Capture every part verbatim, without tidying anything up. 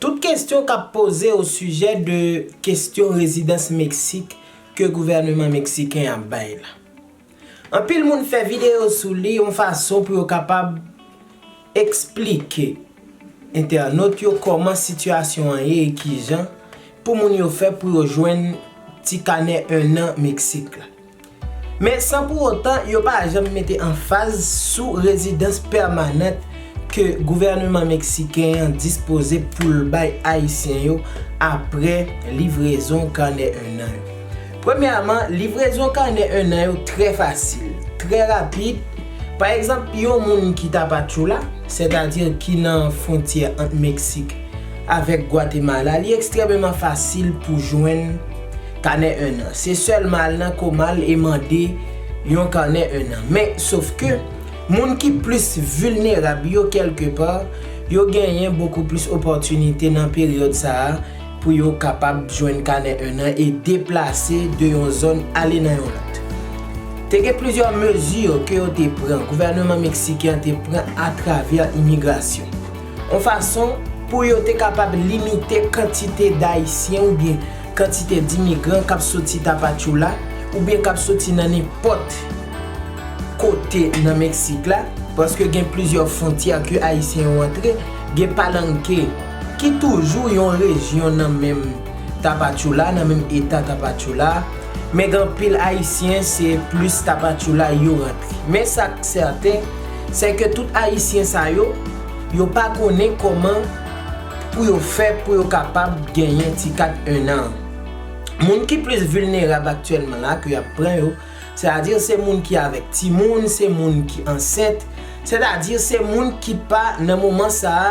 Tout kesyon k ap poze osijè de kesyon rezidans Meksik ke gouvèneman meksiken ap bay la. Anpil moun fè videyo sou li yon fason pou yo kapab eksplike entènot yo kòman sitiyasyon an ye e kijan pou moun yo fè pou yo jwenn ti kanè en an Meksik la. Men san pou otan yo pa janm mete anfaz sou rezidans pèmanant ke gouvèneman meksiken an dispoze pou l bay Ayisyen yo apre livrezon kanè en an yo. Premyèman, livrezon kanè en an yo trè fasil, trè rapid. Pa egzanp, yon moun ki Tapachula, sètadi ki nan fwontyè ant Meksik avèk Gwatemala, li ekstrèmeman fasil pou jwenn kanè en an. Se sèlman al nan Komal e mande yon kanè en an. Men, sof ke moun ki plis vilnerab yo, kèlkepa, yo genyen bokou plis opòtinite nan peryòd sa a pou yo kapab jwenn kanè en an e deplase de yon zòn ale nan yon lòt. Te gen plizyè mezi ke yo te pran, gouvèneman meksiken an te pran atravè imigrasyon, yon fason pou yo te kapab limite kantite d Ayisyen oubyen kantite d imigran k ap soti Tapachula oubyen k ap soti nan nenpòt kote nan Meksik la, paske gen plizyè fwontyè ke Ayisyen yo antre, gen Palenque ki toujou yon rejyon nan menm Tapachula, nan menm eta Tapachula, men gen anpil Ayisyen se plis Tapachula yo rantre. Men sa k sèten, se ke tout Ayisyen sa yo, yo pa konnen kòman pou yo fè pou yo kapab genyen ti kat en an. Moun ki plis vilnerab aktyèlman la ke y ap pran yo, sètadi se moun ki avèk timoun, se moun ki ansent, sètadi se moun ki pa nan moman sa a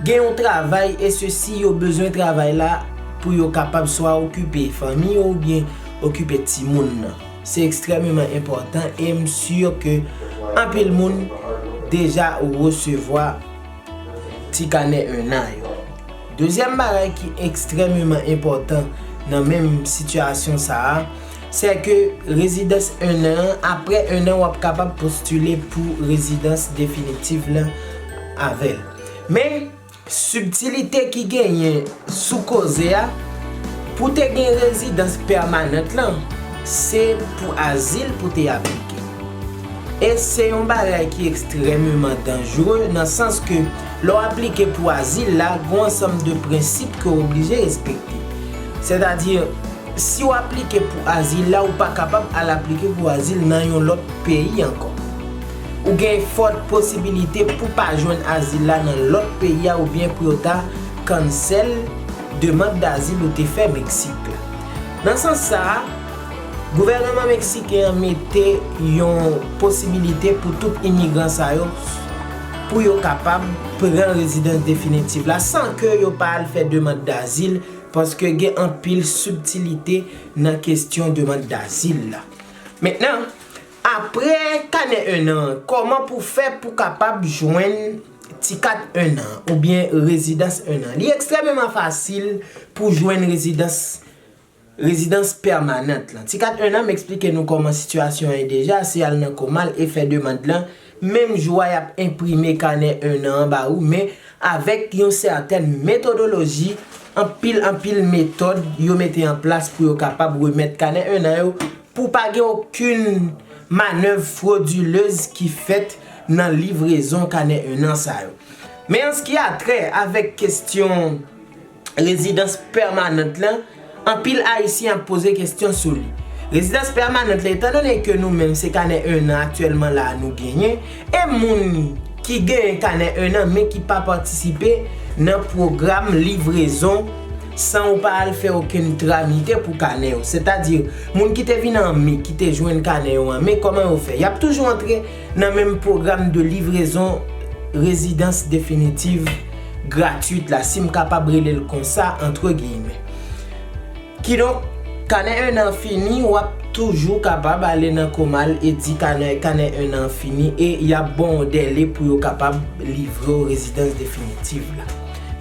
gen yon travay e sesi yo bezwen travay la pou yo kapab swa okipe fanmi yo oubyen okipe timoun nan. Se ekstrèmeman enpòtan e m si ke anpil moun deja resevwa ti kanè en an yo. Dezyèm bagay ki ekstrèmeman enpòtan nan menm sitiyasyon sa a, se ke rezidans en an, apre en an, w ap kapab postile pou rezidans definitif lan avè l. Men, sibtilite ki genyen sou koze a, pou te gen rezidans pèmanant lan, se pou azil pou te aplike. E se yon bagay ki ekstrèmeman danjere nan sans ke lè w aplike pou azil la, gen yon ansanm de prensip ke w oblije respekte. Sètadi, si w aplike pou azil la, ou pa kapab al aplike pou azil nan yon lòt peyi ankò. Ou gen fòt posibilite pou pa jwenn azil la nan lòt peyi a oubyen pou yo ta cancel demann dazil ou te fè Meksik la. Nan sans sa a, gouvèneman meksiken an mete yon posibilite pou tout imigran sa yo pou yo kapab pran rezidans definitif la san ke yo pa al fè demann dazil, paske gen anpil sibtilite nan kesyon demann dazil la. Mentnan, apre kanè en an, kòman pou fè pou kapab jwenn ti kat en an oubyen rezidans en an? Li ekstrèmeman fasil pou jwenn rezidans, rezidans pèmanant lan. Ti kat en an, m eksplike nou kòman sitiyasyon an ye deja, se al nan Komal e fè demann lan menm jou a y ap enprime kanè en an an ba ou, men avèk yon sètèn metodoloji, anpil, anpil metòd yo mete an plas pou yo kapab remèt kanè en an yo, pou pa gen okenn manèv fwodilez ki fèt nan livrezon kanè en an sa yo. Men an se ki a trè avèk kesyon rezidans pèmanant lan, anpil Ayisyen ap poze kesyon sou li. Rezidans pèmanant la, etandone ke nou menm se kanè en an aktyèlman la a nou genyen, e moun ki genyen kanè en an men ki pa patisipe nan pwogram livrezon san ou pa al fè okenn tramite pou kanè yo. Sètadi, moun ki te vin an me, ki te jwenn kanè yo an me, kòman yo fè? Y ap toujou antre nan menm pwogram de livrezon rezidans definitif gratwit la, si m kapab rele l konsa, antre giyimen. Kidonk, kanè en an fini, w ap toujou kapab ale nan Komal e di kanè, kanè en an fini e y ap ba w dèle pou yo kapab livre w rezidans definitif la.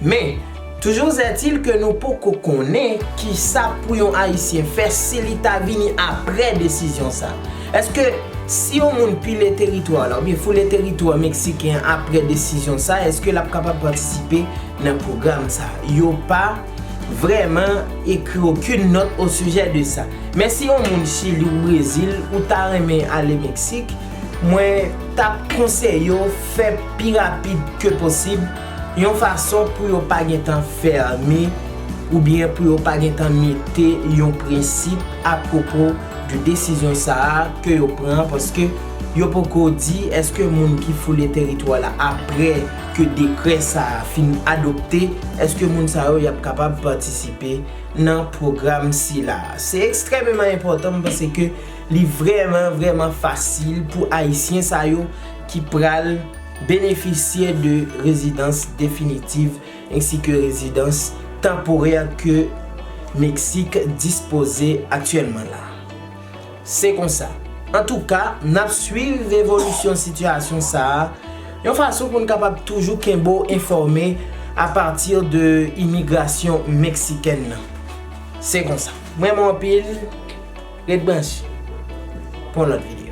Men, toujours est-il ke nou poko konnen kisa pou yon Ayisyen fè si li ta vini apre desizyon sa. Èske si yon moun pile teritwa la, oubyen foule teritwa meksiken an apre desizyon sa, èske l ap kapab patisipe nan pwogram sa. Yo pa vrèman ekri okenn nòt o sijè de sa. Men si yon moun Chili ou Brezil ou ta renmen ale Meksik, mwen t ap konseye yo fè pi rapid ke posib, yon fason pou yo pa gentan fèmen oubyen pou yo pa gentan mete yon prensip apwopo de desizyon sa a ke yo pran, paske yo poko di èske moun ki foule teritwa la apre ke dekrè sa a fin adopte, èske moun sa yo y ap kapab patisipe nan pwogram sila. Se ekstrèmeman enpòtan, m panse ke li vrèman, vrèman fasil pou Ayisyen sa yo ki pral benefisye de rezidans definitiv ensi ke rezidans tanporè ke Meksik dispoze aktyèlman la. Se konsa. Antouka, n ap swiv evolisyon sitiyasyon sa a yon fason pou n kapab toujou kenbe w enfòme apati de imigrasyon meksikèn nan. Se konsa. M renmen w anpil. Ret branche pou yon lòt videyo.